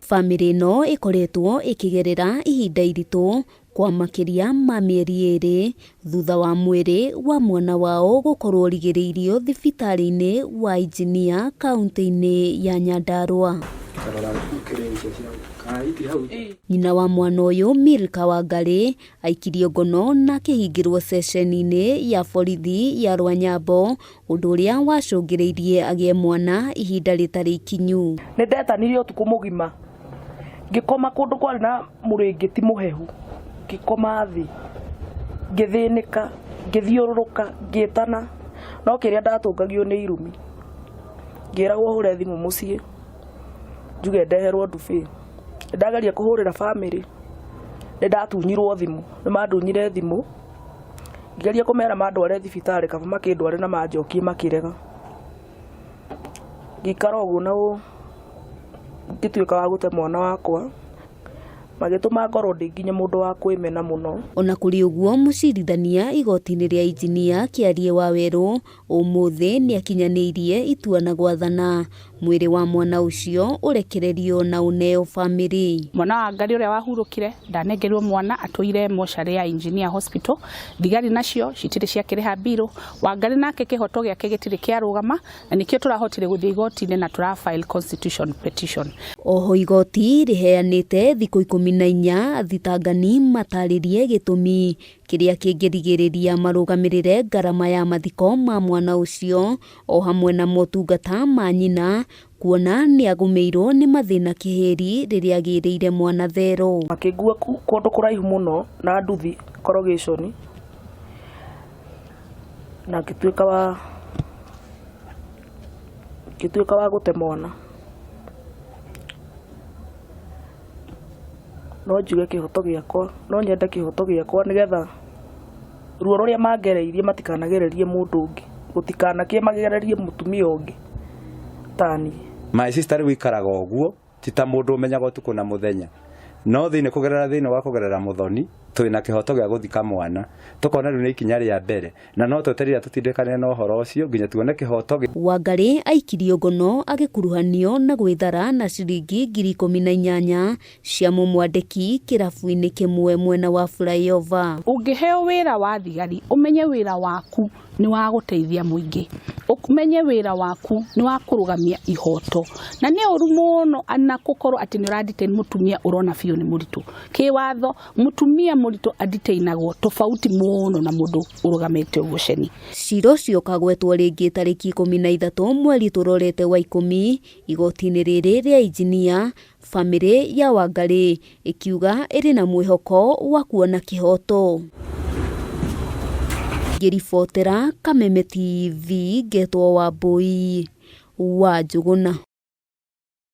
Bamĩrĩ ĩno ĩkoretwo ĩkĩgerera ihinda iritũ kwa makĩria ma mĩeri 2 thutha wa mwĩrĩ wa mwana wao gũkorwo ũrigĩrĩirio thibitarĩ-inĩ wa Injinia kaunti-inĩ ya Nyandarua. Nyina wa mwana ũyũ Milka Wangarĩ aikirio ngono na akĩhingĩrwo ceceni-inĩ ya borithi ya Rwanyambo, ũndũ ũrĩa wacũngĩrĩirie agĩe mwana ihinda rĩtarĩ ikinyu. Nĩ ndetanirie ũtukũ mũgima ngĩkoma kũndũ kwarĩ na mũrĩngĩti mũhehu, ngĩkoma thĩ, ngĩthĩnĩka, ngĩthiũrũrũka, ngĩtana, no kĩrĩa ndatũngagio nĩ irumi. Ngĩragwo hũre thimũ mũciĩ njuge ndeherwo ndubĩ. Ndageria kũhũrĩra bamĩrĩ nĩ ndatunyirwo thimũ, nĩ mandunyire thimũ ngĩgeria kũmera mandware thibitarĩ kaba makĩndware na manjokie makĩrega. Ngĩikara ũguo na ngĩtuĩka wa gũte mwana wakwa, magĩtũma ngorwo ndĩ nginya mũndũ wa kwĩmena mũno. Ona kũrĩ ũguo, mũcirithania igoti-inĩ rĩa Injinia Kĩarie Wawerũ ũmũthĩ nĩakinyanĩirie itua na gwathana mwĩrĩ wa mwana ũcio ũrekererio na ũneo bamĩrĩ. Mwana wa Ngarĩ ũrĩa wahurũkire ndanengerirwo mwana atũire mocarĩ ya Engineer Hospital. Thigari nacio citirĩ ciakĩrĩha mbirũ. Wangarĩ nake kĩhoto gĩake gĩtirĩ kĩarũgama na nĩkĩo tũrahotire gũthiĩ igoti-inĩ na tũra file constitution petition. Oho igoti rĩheanĩte thikũ 14 athitangani matarĩrie gĩtũmi kĩrĩa kĩngĩrigĩrĩria marũgamĩrĩre ngarama ya mathiko ma mwana ũcio o hamwe na motungata ma nyina kuona nĩagũmĩirwo nĩ mathĩna kĩhĩri rĩrĩa agĩrĩire mwana thero. Makĩngua kũndũ kũraihu mũno na nduthi corrugation na ngĩtuĩka wa gũte mwana. No njuge kĩhoto gĩakwa, no nyende kĩhoto gĩakwa nĩgetha ruo rũrĩa mangereirie matikanagererie mũndũ ũngĩ, gũtikanakĩe magererie mũtumia ũngĩ ta niĩ. My sister rĩu ikaraga ũguo ti ta mũndũ ũmenyaga ũtukũ na mũthenya, no thĩinĩ kũgerera thĩinĩ wa kũgerera mũthoni twĩna kĩhoto gĩa gũthika mwana, tũkona rĩu nĩ ikinya rĩa mbere na no tweterire tũtindĩkane na ũhoro ũcio nginya tuone kĩhoto. Wangarĩ aikirio ngono agĩkuruhanio na gwĩthara na ciringi 18,000 cia mũmwandĩki kĩrabu-inĩ kĩmwe mwena wa Flyover. Ũngĩheo wĩra wa thigari ũmenye wĩra waku nĩ wa gũteithia mũingĩ, ũmenye wĩra waku nĩ wa kũrũgamia ihoto, na nĩ ũru mũno na gũkorwo atĩ nĩ ũra detain mũtumia ũrona biũ nĩ mũritũ. Kĩwatho mũtumia mũritũ adetainagwo tofauti mũno na mũndũ ũrũgamĩte ũguo ceni. Cira ũcio ũkagwetwo rĩngĩ tarĩki 13 mweri tũrorete wa 10 igoti-inĩ rĩrĩ rĩa Injinia. Bamĩrĩ ya Wangarĩ ĩkiuga ĩrĩ na mwĩhoko wa kuona kĩhoto. Ngĩribotera Kameme TV ngetwo Wambui wa Njũgũna.